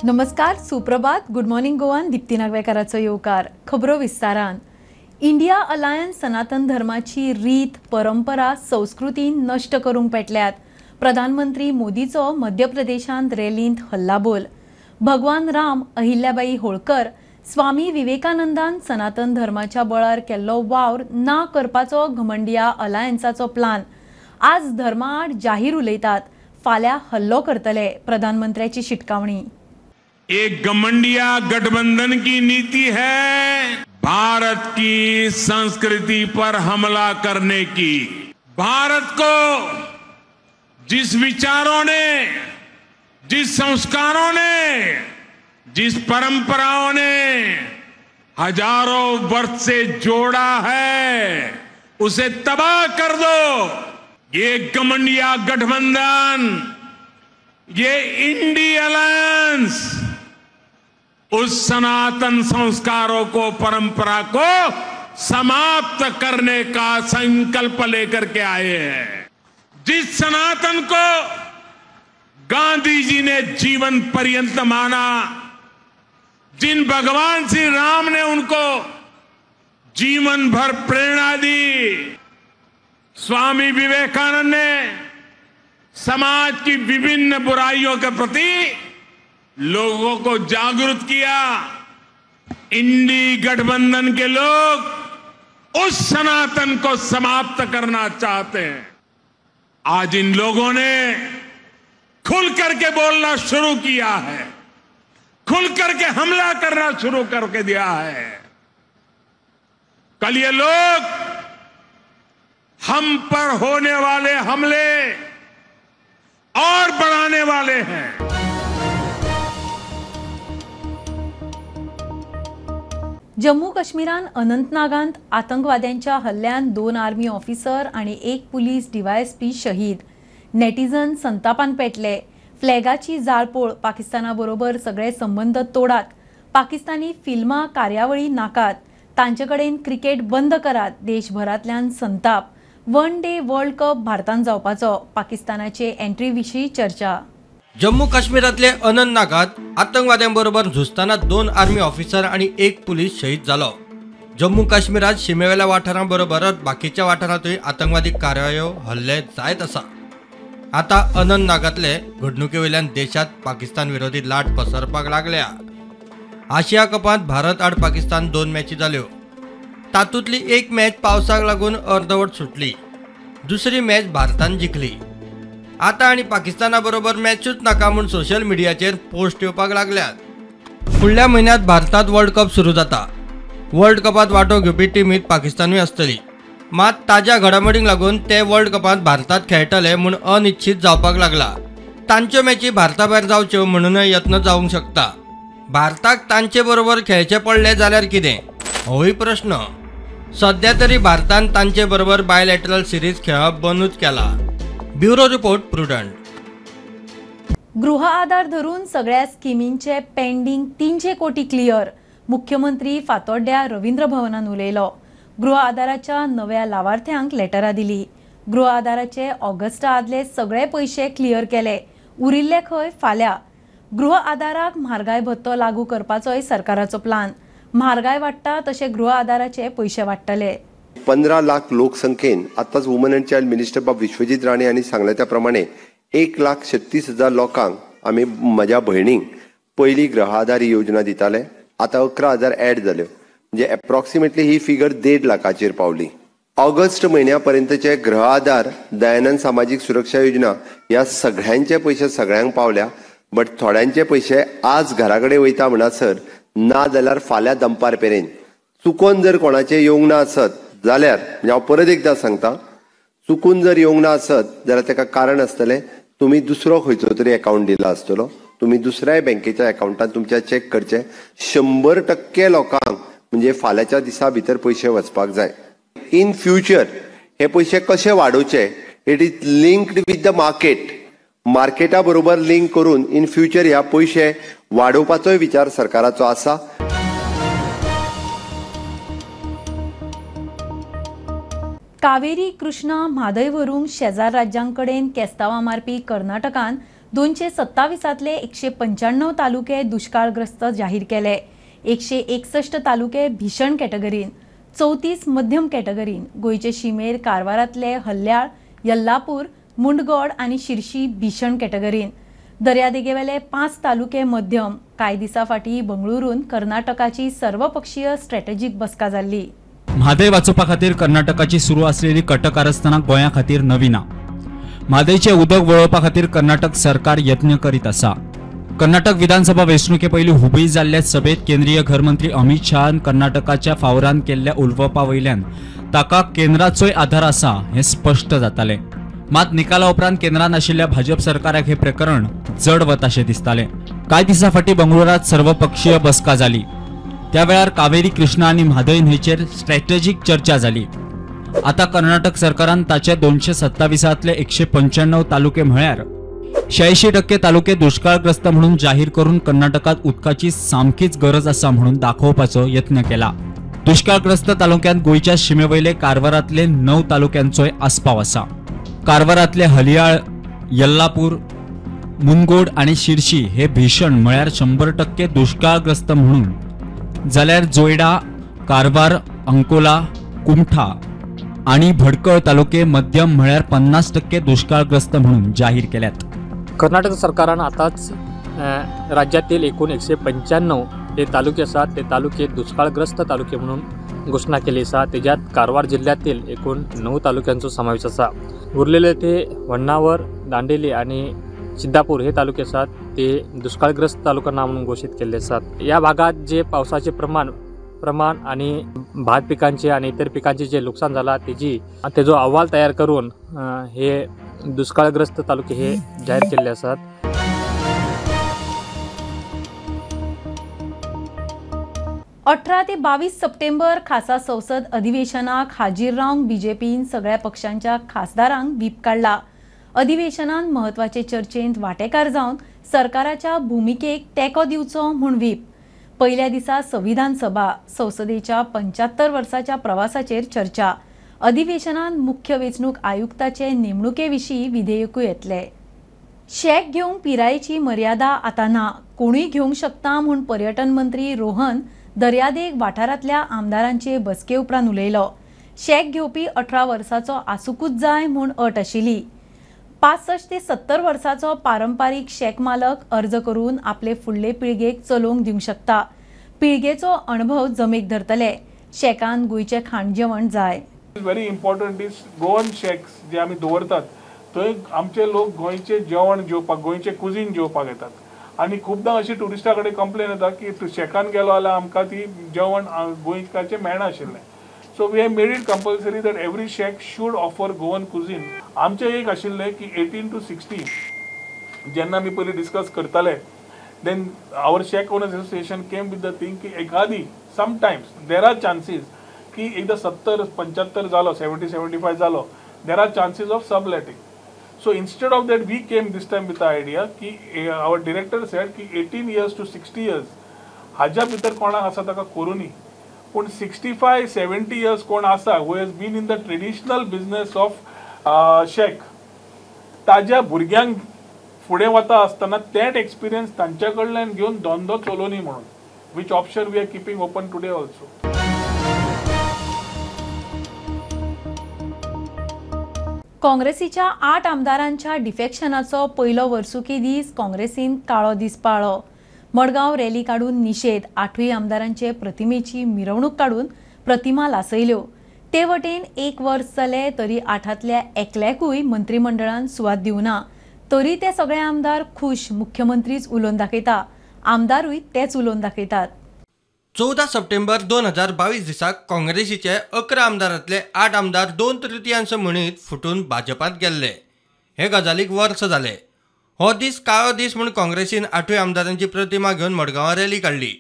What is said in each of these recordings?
नमस्कार, सुप्रभात, good morning गोवान दीप्ती नागवेकाराचो येवकार. खबरो विस्तारान. इंडिया अलायन्स सनातन धर्माची रीत, परंपरा, संस्कृती नश्ट करूंक पेटल्यात. प्रधानमंत्री मोदीचो मध्य प्रदेशांत रॅलींत हल्लाबोल. भगवान राम, अहिल्याबाई होळकर, स्वामी विवेकानंदान सनातन धर्माच्या बळार केल्लो वावर ना करपाचो घमंडिया अलायन्साचो प्लान. आज धर्माआड जाहीर उलयतात, फाल्यां हल्लो करतले, प्रधानमंत्र्याची शिटकावणी. एक घमंडिया गठबंधन की नीति है भारत की संस्कृति पर हमला करने की. भारत को जिस विचारों ने, जिस संस्कारों ने, जिस परंपराओं ने हजारों वर्ष से जोड़ा है, उसे तबाह कर दो. ये घमंडिया गठबंधन, ये इंडी अलायंस उस सनातन संस्कारों को, परंपरा को समाप्त करने का संकल्प लेकर के आए हैं. जिस सनातन को गांधी जी ने जीवन पर्यंत माना, जिन भगवान श्री राम ने उनको जीवन भर प्रेरणा दी, स्वामी विवेकानंद ने समाज की विभिन्न बुराइयों के प्रति लोगों को जागरूक किया, इंडी गठबंधन के लोग उस सनातन को समाप्त करना चाहते हैं. आज इन लोगों ने खुल करके बोलना शुरू किया है, खुल करके हमला करना शुरू करके दिया है. कल ये लोग हम पर होने वाले हमले और बढ़ाने वाले हैं. जम्मू काश्मीरान अनंतनागांत आतंकवाद्यांच्या हल्ल्यान 2 आर्मी ऑफिसर आणि 1 पुलीस डीवायएसपी शहीद. नेटिझन संतापान पेटले. फ्लॅगाची जाळपोळ, पाकिस्ताना बरोबर सगळे संबंध तोडात, पाकिस्तानी फिल्मां कार्यावळी नाकात, तांचे कडेन क्रिकेट बंद करात. देशभरांतल्यान संताप. वन डे वर्ल्ड कप भारतान जावपाचो, पाकिस्तानाचे एंट्री विशीं चर्चा. जम्मू काश्मीरांतले अनंतनागांत आतंकवाद्यांबरोबर झुजतना 2 आर्मी ऑफिसर आणि 1 पुलीस शहीद जालो. जम्मू काश्मीरात शिमेवेल्या वाठारांबरोबरच बाकीच्या वाठारांतूय आतंकवादी कारवायो हल्ले जायत आसा. आतां अनंतनागांतले घडणुके वयल्यान देशांत पाकिस्तान विरोधी लाट पसरपाक लागल्या. आशिया कपांत भारत आड पाकिस्तान 2 मॅची जाल्यो. तातूंतली एक मॅच पावसाक लागून अर्दवट सुटली, दुसरी मॅच भारतान जिखली. आतां आनी पाकिस्ताना बरोबर मॅचूच नाका म्हूण सोशल मिडियाचेर पोस्ट येवपाक लागल्यात. फुडल्या म्हयन्यांत भारतांत वर्ल्ड कप सुरू जाता. वर्ल्ड कपांत वांटो घेवपी टिमींत पाकिस्तानूय आसतली. मात ताज्या घडामोडींक लागून ते वर्ल्ड कपांत भारतांत खेळटले म्हूण अनिश्चित जावपाक लागला. तांच्यो मॅची भारता भायर जावच्यो म्हणूनय यत्न जावंक शकता. भारताक तांचे बरोबर खेळचें पडलें जाल्यार कितें, होय प्रश्न. सद्या तरी भारतान तांचे बरोबर बायलॅटरल सिरीज खेळप बंदूच केला. Bureau report, Prudent. गृह आधार धरून सगळ्या स्किमींचे पेंडिंग 300 कोटी क्लियर. मुख्यमंत्री फातोड्ड्या रवींद्र भवनान उलयलो. गृह आधाराच्या नव्या लावार्थ्यांक लेटरां दिली. गृह आधाराचे ऑगस्टा आदले सगळे पयशे क्लियर केले, उरिल्ले खंय फाल्यां. गृह आधाराक म्हारगाय भत्तो लागू करपाचोय सरकाराचो प्लान. म्हारगाय वाडटा तशे गृह आधाराचे पयशे वाडटले. 15 लाख लोकसंख्येन आतांच वुमन अँड चायल्ड मिनिस्टर बाब विश्वजीत राणे हांणी सांगलें त्या प्रमाणे 1,36,000 लोकांक आमी म्हज्या भयणींक पयली गृह आधार ही योजना दिताले. आतां 11,000 ऍड जाल्यो, म्हणजे एप्रॉक्सिमेटली ही फिगर 1.5 लाखाचेर पावली. ऑगस्ट म्हयन्या पर्यंतचे गृह आधार, दयानंद सामाजीक सुरक्षा योजना ह्या सगळ्यांचे पयशे सगळ्यांक पावल्या. बट थोड्यांचे पयशे आज घरा कडेन वयता म्हणसर, ना जाल्यार फाल्यां दनपार मेरेन चुकोन जर कोणाचे येवंक ना आसत जाल्यार, म्हणजे हांव परत एकदां सांगता, चुकून जर येवंक ना आसत जाल्यार ताका कारण आसतलें तुमी दुसरो खंयचो तरी एकावंट दिला आसतलो, तुमी दुसऱ्याय बँकेच्या एकावंटान तुमच्या चॅक करचें. 100% लोकांक म्हणजे फाल्यांच्या दिसा भितर पयशे वचपाक जाय. इन फ्युचर हे पयशे कशे वाडोवचे, it is linked with the market. मार्केटा बरोबर लिंक करून इन फ्युचर ह्या पयशे वाडोवपाचोय विचार सरकाराचो आसा. कावेरी, कृष्णा, म्हादय व्हरूंक शेजार राज्यांकडेन केस्तांवां मारपी कर्नाटकान 227तले 195 तालुके दुष्काळग्रस्त जाहीर केले. 161 तालुके भीषण कॅटेगरीन, 34 मध्यम कॅटेगरीन. गोंयचे शिमेर कारवारांतले हल्ल्याळ, यल्लापूर, मुंडगोड आनी शिरशी भीषण कॅटेगरीन. दर्यादेगेवेले 5 तालुके मध्यम. कांय दिसां फाटीं बंगळुरून कर्नाटकाची सर्वपक्षीय स्ट्रॅटेजीक बसका जाल्ली. म्हादय वाचोवपा खातीर कर्नाटकाची सुरू आसलेली कटकारस्थाना गोंया खातीर नवी ना. म्हादयचें उदक वळोवपा खातीर कर्नाटक सरकार यत्न करीत आसा. कर्नाटक विधानसभा वेंचणुके पयलीं हुबळी जाल्ल्या सभेत केंद्रीय घरमंत्री अमित शहान कर्नाटकाच्या फावरान केल्ल्या उलोवपा वयल्यान ताका केंद्राचोय आधार आसा हें स्पश्ट जातालें. मात निकाला उपरांत केंद्रान आशिल्ल्या भाजप सरकाराक हें प्रकरण जड वताशें दिसतालें. कांय दिसां फाटीं बंगळुरांत सर्वपक्षीय बसका जाली. त्या वेळार कावेरी, कृष्णा आनी म्हादय न्हंयचेर स्ट्रॅटेजीक चर्चा जाली. आतां कर्नाटक सरकारान ताचे 227तले 195 तालुके म्हळ्यार 86% तालुके दुष्काळग्रस्त म्हणून जाहीर करून कर्नाटकात उदकाची सामकीच गरज आसा म्हणून दाखोवपाचो यत्न केला. दुष्काळग्रस्त तालुक्यांत गोंयच्या शिमेवयले कारवारांतले 9 तालुक्यांचोय आस्पाव आसा. कारवारांतले हलियाळ, यल्लापूर, मुनगोड आनी शिरशी हे भीषण म्हळ्यार 100% दुष्काळग्रस्त म्हणून, जाल्यार जोयडा, कारवार, अंकोला, कुमठा आनी भडकळ तालुके मध्यम म्हळ्यार 50% दुष्काळग्रस्त म्हणून जाहीर केल्यात. कर्नाटक सरकारान आतांच राज्यातील एकूण 195 हे तालुके आसात ते तालुके दुष्काळग्रस्त तालुके म्हणून घोषणा केली आसा. तेज्यात कारवार जिल्ह्यातील एकूण 9 तालुक्यांचो समावेश आसा. उरलेले ते होन्नावर, दांडेली आणि सिद्धापूर हे तालुके आसात ते दुष्काळग्रस्त तालुका ना म्हणून घोषित केल्ले आसात. या भागात जे पावसाचे प्रमाण आणि भात पिकांचे आणि इतर पिकांचे जे नुकसान झाला तेजो अहवाल तयार करून हे दुष्काळग्रस्त तालुके हे जाहीर केल्ले आसात. अठरा ते 22 सप्टेंबर खासा संसद अधिवेशनाक हाजीर रावंक बीजेपीन सगळ्या पक्षांच्या खासदारांक व्हीप काडला. अधिवेशनान म्हत्वाचे चर्चेंत वांटेकार जावन सरकाराच्या भुमिकेक तेंको दिवचो म्हूण व्हीप. पयल्या दिसा संविधान सभा, संसदेच्या 75 वर्साच्या प्रवासाचेर चर्चा. अधिवेशनान मुख्य वेंचणूक आयुक्ताचे नेमणुके विशीं विधेयकूय येतले. शॅक घेवंक पिरायेची मर्यादा आतां ना, कोणूय घेवंक शकता म्हूण पर्यटन मंत्री रोहन दर्यादेग वाठारांतल्या आमदारांचे बसके उपरांत उलयलो. शॅक घेवपी 18 वर्साचो आसुकूच जाय म्हूण अट आशिल्ली. 65 ते 70 वर्साचो पारंपारीक शॅक मालक अर्ज करून आपले फुडले पिळगेक चलोवंक दिवंक शकता. पिळगेचो अणभव जमेक धरतले. शॅकान गोंयचें खाण जेवण जाय. Very important is Goan shacks जे आमी दवरतात थंय आमचे लोक गोंयचें जेवण जेवपाक, गोंयचें कुजीन जेवपाक येतात. आनी खुबदां अशी ट्युरिस्टा कडेन कंप्लेन येता की शॅकान गेलो जाल्यार आमकां ती जेवण गोंयकाचें मेळनाशिल्लें. So we have made it compulsory that every shack should offer Goan cuisine. आमचें एक आशिल्लें की 18 to 60 जेन्ना आमी पयलीं डिस्कस करताले, then our shack owners association came with the thing की एखादी समटायम्स there are chances की एकदां 70 75 जालो, 70 75 जालो, there are chances of subletting. So instead of that we came this time with the idea की our director said की 18 years to 60 years हाज्या भितर कोणाक आसा ताका करूनी, पूण 65 70 years कोण आसा who has been in the traditional business of shack, ताज्या भुरग्यांक फुडें वता आसतना तेट एक्सपिरियन्स तांच्या कडल्यान घेवन धंदो चलोवनी म्हणून, which option we are keeping open today also. काँग्रेसीच्या 8 आमदारांच्या डिफेक्शनाचो पयलो वर्सुकी दीस काँग्रेसीन काळो दीस पाळ्ळो. मडगांव रॅली काडून निशेध, 8 आमदारांचे प्रतिमेची मिरवणूक काडून प्रतिमा लासयल्यो. ते वटेन 1 वर्स जालें तरी 8तल्या एकल्याकूय मंत्रिमंडळान सुवात दिवना, तरी ते सगळे आमदार खूश. मुख्यमंत्रीच उलोवन दाखयता, आमदारूय तेच उलोवन दाखयतात. 14 सप्टेंबर 2022 दिसा काँग्रेसीचे 11 आमदारांतले 8 आमदार 2/3 म्हणीत फुटून भाजपांत गेल्ले. हे गजालीक वर्स जाले. हो दीस काळो दीस म्हूण काँग्रेसीन 8 आमदारांची प्रतिमा घेवन मडगांवां रॅली काडली.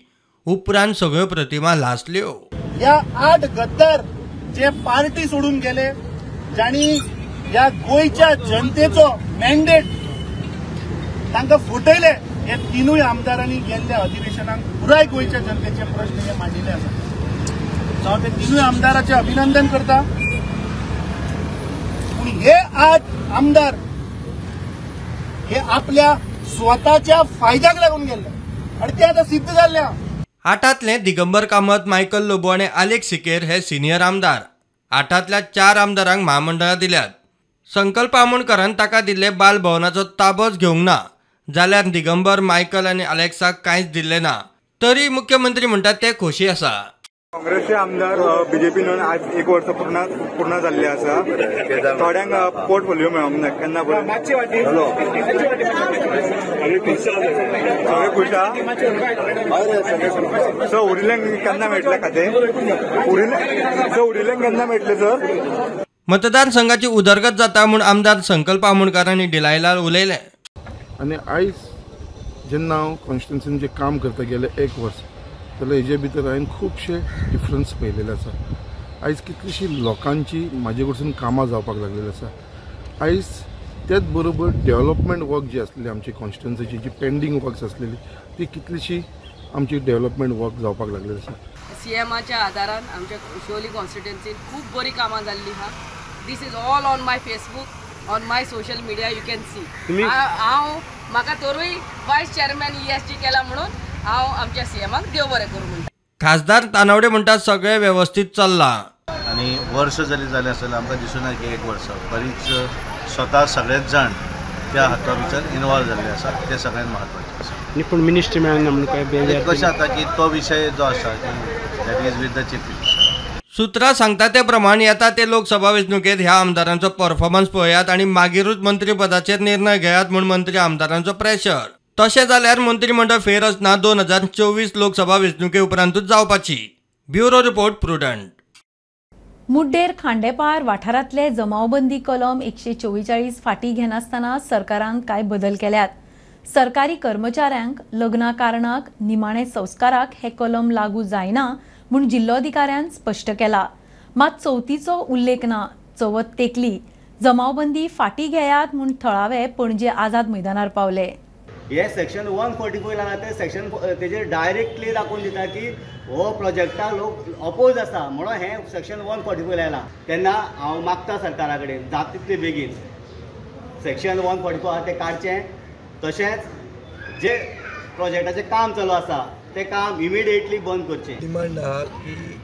उपरांत सगळ्यो प्रतिमा लासल्यो. ह्या 8 गद्दार जे पार्टी सोडून गेले, जांणी ह्या गोंयच्या जनतेचो मॅन्डेट तांकां फुटयले, हे 3 आमदारांनी गेल्ल्या अधिवेशनाक पुराय गोंयच्या जनतेचे प्रश्न हे मांडिल्ले आसात. हांव ते 3 आमदाराचें अभिनंदन करता. पूण हे 8 आमदार हे आपल्या स्वताच्या फायद्याक लागून गेल्ले आनी ते आतां सिद्ध जाल्ले. आठांतले दिगंबर कामत, मायकल लोबो आनी आलेक्स सिकेर हे सिनियर आमदार. आठांतल्या 4 आमदारांक म्हामंडळां दिल्यात. संकल्प आमोणकरान ताका दिल्ले बाल भवनाचो ताबोच घेवंक ना, जाल्यार दिगंबर, मायकल आनी आलेक्साक कांयच दिल्लें ना. तरी मुख्यमंत्री म्हणटात ते खोशी आसा. काँग्रेसचे आमदार बीजेपीन आज एक वर्स पूर्ण जाल्ले आसा. थोड्यांक पोर्टफोलिओ मेळोंक ना, केन्ना सगळे खुश आहा. सो उरिल्ल्यांक केन्ना मेळटलें खातें? उरिल्ल्यांक केन्ना मेळटलें सर? मतदारसंघाची उदरगत जाता म्हूण आमदार संकल्प आमोणकार आनी डिलायला उलयले. आनी आयज जेन्ना हांव कॉन्स्टिट्युन्सीन जें काम करता गेले एक वर्स, जाल्यार हेजे भितर हांवें खुबशे डिफरन्स पळयलेले आसा. आयज कितलीशी लोकांची म्हाजे कडसून कामां जावपाक लागलेली आसा. आयज त्याच बरोबर डेव्हलपमेंट वर्क जी आसलेली आमची कॉन्स्टिट्युन्सीची जी पेंडींग वर्क्स आसलेली ती कितलीशी आमची डेव्हलपमेंट वर्क जावपाक लागलेली आसा. सीएमाच्या आदारान आमच्या शिवोली कॉन्स्टिट्युन्सीन खूब बरी कामां जाल्ली आहा. This is all on my Facebook, on my social media you can see. हांव म्हाका तरूय वायस चेअरमॅन ESG केला म्हणून हांव आमच्या सीएमाक देव बरें करूं म्हणटा. खासदार तानावडे म्हणटा सगळें वेवस्थीत चल्लां. आनी वर्स जरी जालें आसल्यार आमकां दिसना की एक वर्स बरीच स्वता सगळेच जाण त्या हाता भितर इनवॉल्व जाल्ले आसा, तें सगळ्यांत म्हत्वाचें आसा. न्ही पूण मिनिस्ट्री मेळना म्हणून काय बेजार कशें जाता की तो विशय जो आसा की that is with the chief minister. सुत्रां सांगता ते प्रमाण येता ते लोकसभा वेंचणुकेंत ह्या आमदारांचो परफॉर्मन्स पळयात आनी मागीरूच मंत्रीपदाचेर निर्णय घेयात म्हूण मंत्री आमदारांचो प्रेशर. तशें जाल्यार मंत्रीमंडळ फेररचना 2024 लोकसभा वेंचणुके उपरांतूच जावपाची. Bureau report, Prudent. Mudder Khandepar वाठारांतले जमावबंदी कलम 144 फाटीं घेनासतना सरकारान कांय बदल केल्यात. सरकारी कर्मचाऱ्यांक लग्ना कारणाक निमाणे संस्काराक हे कलम लागू जायना म्हूण जिल्लोधिकाऱ्यान स्पश्ट केला. मात चवथीचो उल्लेख ना. चवथ तेकली. जमावबंदी फाटीं घेयात म्हूण थळावे पणजे आझाद मैदानार पावले. हे सेक्शन 144 आहा ते सेक्शन तेजेर डायरेक्टली दाखोवन दिता की हो प्रोजेक्टा लोक अपोज आसा म्हणून हे सेक्शन 144 आयला. तेन्ना हांव मागता सरकारा कडेन जाता तितले बेगीन सेक्शन 144 आहा तें काडचें, तशेंच जे प्रोजेक्टाचें काम चालू आसा तें काम इमिडिएटली बंद करचें. डिमांड आहा की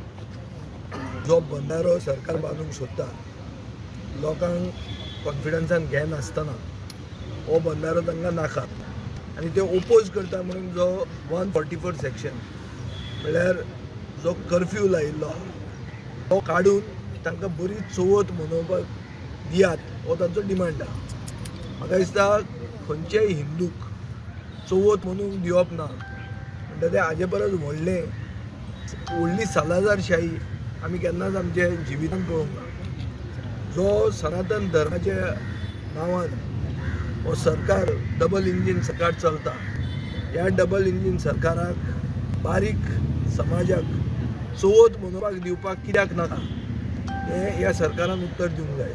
जो बंदारो सरकार बांदूंक सोदता लोकांक कॉन्फिडन्सान घेनासतना हो बंदारो तांकां नाका आनी ते ओपोज करता म्हणून जो 144 सेक्शन म्हळ्यार जो कर्फ्यू लायिल्लो तो काडून तांकां बरी चवथ मनोवपाक दियात हो तांचो डिमांड आहा. म्हाका दिसता खंयच्याय हिंदूक चवथ मनोवंक दिवप ना म्हणटा तें हाजे परस व्हडलें व्हडली सालाझारशाही आमी केन्नाच आमच्या जिवितांत पळोवंक ना. जो सनातन धर्माच्या नांवान हो सरकार डबल इंजीन सरकार चलता, ह्या डबल इंजीन सरकाराक बारीक समाजाक चवथ मनोवपाक दिवपाक कित्याक नाका हें ह्या सरकारान उत्तर दिवंक जाय.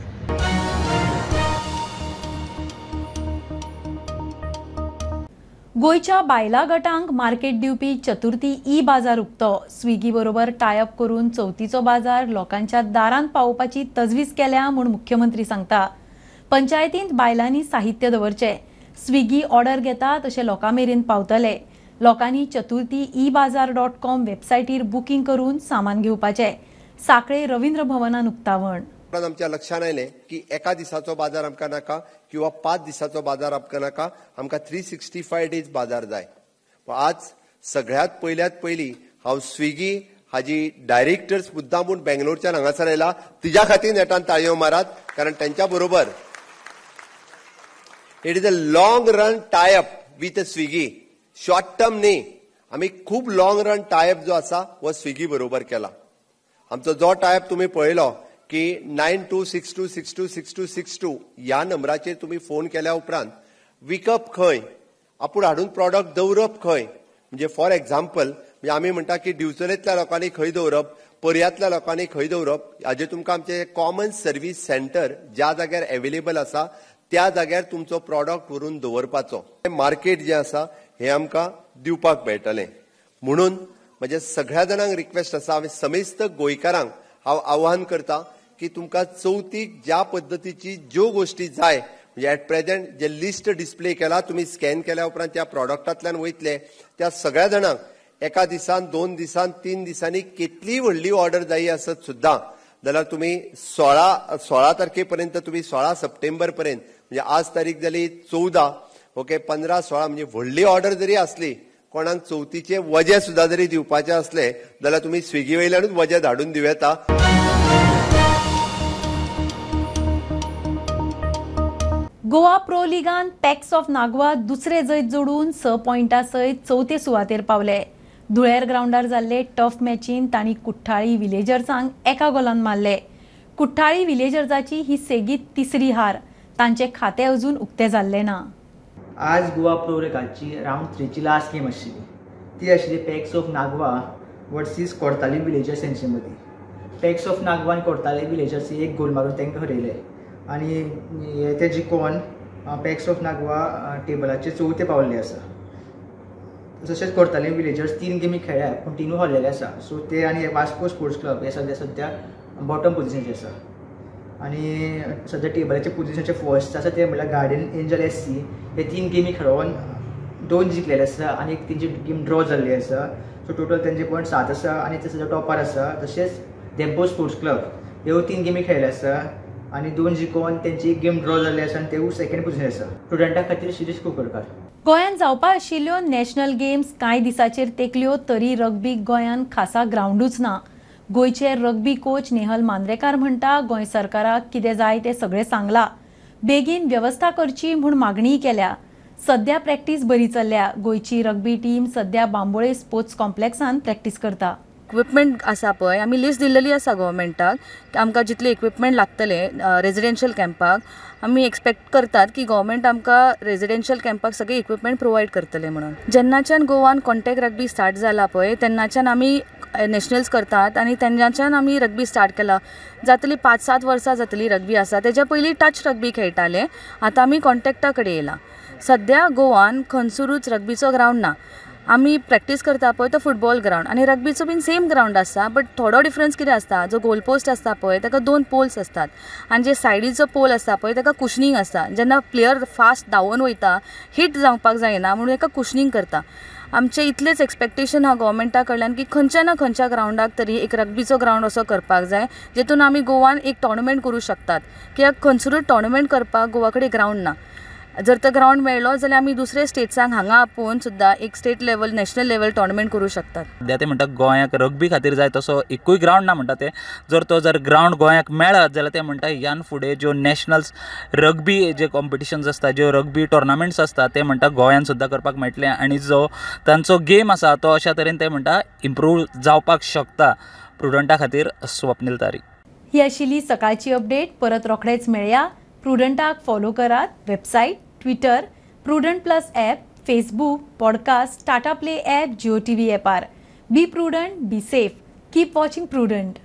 गोंयच्या बायलां गटांक मार्केट दिवपी चतुर्थी ई बाजार उक्तो. स्विगी बरोबर टायअप करून चवथीचो बाजार लोकांच्या दारांत पावोवपाची तजवीज केल्या म्हूण मुख्यमंत्री सांगता. पंचायतींत बायलांनी साहित्य दवरचें, स्विगी ऑर्डर घेता तशें लोकां मेरेन पावतले. लोकांनी चतुर्थी ई बाजार .com वेबसायटीर बुकींग करून सामान घेवपाचें. साखळे रवींद्र भवनान उक्तावण. आमच्या लक्षात आयलें की एका दिसाचो बाजार आमकां नाका किंवा 5 दिसाचो बाजार आमकां नाका, आमकां 365 डेज बाजार जाय. आज सगळ्यात पयल्यात पयली हांव स्विगी हाजी डायरेक्टर्स मुद्दामून बेंगलोरच्यान हांगासर आयला, तिज्या खातीर नेटान ताळयो मारात, कारण त्यांच्या बरोबर it is a long run tie up with Swiggy, short term न्ही. आमी खूब लॉंग रन टायअप जो आसा हो स्विगी बरोबर केला. आमचो जो टायअप तुमी पळयलो की 9262626262 ह्या नंबराचेर तुमी फोन केल्या उपरांत विकप खंय, आपूण हाडून प्रॉडक्ट दवरप खंय, म्हणजे फॉर एग्जाम्पल म्हणजे आमी म्हणटा की दिवचलेंतल्या लोकांनी खंय दवरप, पर्यांतल्या लोकांनी खंय दवरप, हाजेर तुमकां आमचें कॉमन सर्वीस सेंटर ज्या जाग्यार एवेलेबल आसा त्या जाग्यार तुमचो प्रॉडक्ट व्हरून दवरपाचो. मार्केट जें आसा हें आमकां दिवपाक मेळटलें. म्हणून म्हजे सगळ्या जाणांक रिक्वेस्ट आसा, हांवें समेस्त गोंयकारांक हांव आव्हान करता की तुमकां चवथीक ज्या पद्दतीची ज्यो गोश्टी जाय म्हणजे एट प्रेझेंट जे लिस्ट डिस्प्ले केला तुमी स्कॅन केल्या उपरांत त्या प्रॉडक्टांतल्यान वयतले त्या सगळ्या जाणांक एका दिसान, 2 दिसान, 3 दिसांनी कितलीय व्हडली ऑर्डर जायी आसत सुद्दां जाल्यार तुमी 16 तारखे पर्यंत, तुमी 16 सप्टेंबर पर्यंत, म्हणजे आज तारीख जाली 14, ओके, 15, 16, म्हणजे व्हडली ऑर्डर जरी आसली, कोणाक चवथीचे वजे सुद्दां जरी दिवपाचे आसले जाल्यार तुमी स्विगी वयल्यानूच वजे धाडून दिवं येता. गोवा प्रो लिगान पॅक्स ऑफ नागवा दुसरे जैत जोडून 6 पॉयंटा सयत चवथे सुवातेर पावले. धुळेर ग्रावंडार जाल्ले टफ मॅचीन तांणी कुठ्ठाळी विलेजर्सांक 1 गोलान मारले. कुठ्ठाळी विलेजर्साची ही सेगीत तिसरी हार. तांचे खाते अजून उक्ते जाल्ले ना. आज गोवा प्रो लिगाची रावंड 3ची लास्ट गेम आशिल्ली, ती आशिल्ली Pax of Nagwa versus Cortalim Villagers हेंचे मदीं. पॅक्स ऑफ नागवा आनी कोर्ताली विलेजर्स 1 गोल मारून तांकां हरयले आनी हे ते जिखोन पॅक्स ऑफ नागवा टेबलाचेर चवथे पावल्ले आसा. तशेंच कोर्ताली विलेजर्स 3 गेमी खेळ्ळ्या पूण 3 हरलेले आसा. सो ते आनी वास्को स्पोर्ट्स क्लब हे सद्या सद्या बॉटम पोजिशनाचेर आसा. आनी सद्या टेबलाचे पोजिशनाचे फर्स्ट आसा ते म्हणल्यार गार्डियन एंजल SC. हे 3 गेमी खेळोन 2 जिखलेले आसा आनी एक तेंची गेम ड्रॉ जाल्ली आसा. सो टोटल तेंचे पॉयंट 7 आसा आनी ते सद्या टॉपार आसा. तशेंच धेंपो स्पोर्ट्स क्लब ह्यो 3 गेमी खेळ्ळे आसा आनी 2 जिखोन तेंची एक गेम ड्रॉ जाल्ली आसा आनी तेवूय सेकंड पोजिशनार आसा. स्टुडंटा खातीर शिरीष कुंकळकार. गोंयांत जावपा आशिल्ल्यो नॅशनल गेम्स कांय दिसाचेर तेंकल्यो तरी रग्बीक गोंयांत खासा ग्रावंडूच ना. गोंयचे रग्बी कोच नेहल मांद्रेकार म्हणटा गोंय सरकाराक कितें जाय तें सगळें सांगलां, बेगीन वेवस्था करची म्हूण मागणीय केल्या. सद्या प्रॅक्टीस बरी चल्ल्या. गोंयची रग्बी टीम सद्या बांबोळे स्पोर्ट्स कॉम्प्लेक्सान प्रॅक्टीस करता. इक्विपमेंट आसा पळय, आमी लिस्ट दिल्लेली आसा गव्हर्मेंटाक, आमकां जितले इक्विपमेंट लागतले रेजिडेन्शियल कॅम्पाक, आमी एक्सपेक्ट करतात की गव्हर्मेंट आमकां रेजिडेन्शियल कॅम्पाक सगळे इक्विपमेंट प्रोवायड करतले म्हणून. जेन्नाच्यान गोवान कॉन्टॅक्ट रग्बी स्टार्ट जाला पळय तेन्नाच्यान आमी नॅशनल्स करतात आनी तेन्नाच्यान आमी रग्बी स्टार्ट केला. जातली 5-7 वर्सां जातली रग्बी आसा. तेज्या पयलीं टच रग्बी खेळटाले, आतां आमी कॉन्टॅक्टा कडेन येयला. सद्या गोवान खंयसरूच रग्बीचो ग्रावंड ना. आमी प्रॅक्टीस करता पळय तो फुटबॉल ग्रावंड आनी रग्बीचो बीन सेम ग्रावंड आसता, बट थोडो डिफरन्स कितें आसता, जो गोल पोस्ट आसता पळय ताका 2 पोल्स आसतात आनी जे सायडीचो पोल आसता पळय ताका कुशनींग आसता. जेन्ना प्लेयर फास्ट धांवून वयता हिट जावपाक जायना म्हणून ताका कुशनींग करता. आमचें इतलेंच एक्सपेक्टेशन आहा गव्हर्मेंटा कडल्यान की खंयच्या ना खंयच्या ग्रावंडाक तरी एक रग्बीचो ग्रावंड असो करपाक जाय जेतून आमी गोवान एक टोर्नामेंट करूं शकतात. कित्याक खंयसरूच टोर्नामेंट करपाक गोवा कडेन ग्रावंड ना. जर तो ग्रावंड मेळ्ळो जाल्यार आमी दुसरे स्टेट्सांक हांगा आपोवन सुद्दां एक state level, national level tournament करूं शकतात. सद्या ते म्हणटा गोंयाक रग्बी खातीर जाय तसो एकूय ग्रावंड ना म्हणटा ते. जर तो जर ग्रावंड गोंयाक मेळत जाल्यार ते म्हणटा ह्यान फुडें ज्यो नॅशनल्स रग्बी जे कॉम्पिटिशन्स आसता, ज्यो रग्बी टोर्नामेंट्स आसता ते म्हणटा गोंयान सुद्दां करपाक मेळटले आनी जो तांचो गेम आसा तो अशा तरेन ते म्हणटा इम्प्रूव जावपाक शकता. प्रुडंटा खातीर स्वप्नील तारी. ही आशिल्ली सकाळची अपडेट. परत रोखडेच मेळया. प्रुडंटाक फॉलो करात website, Twitter, Prudent plus app, Facebook, podcast, Tata Play app, Jio TV ॲपार. Be prudent, be safe, keep watching Prudent.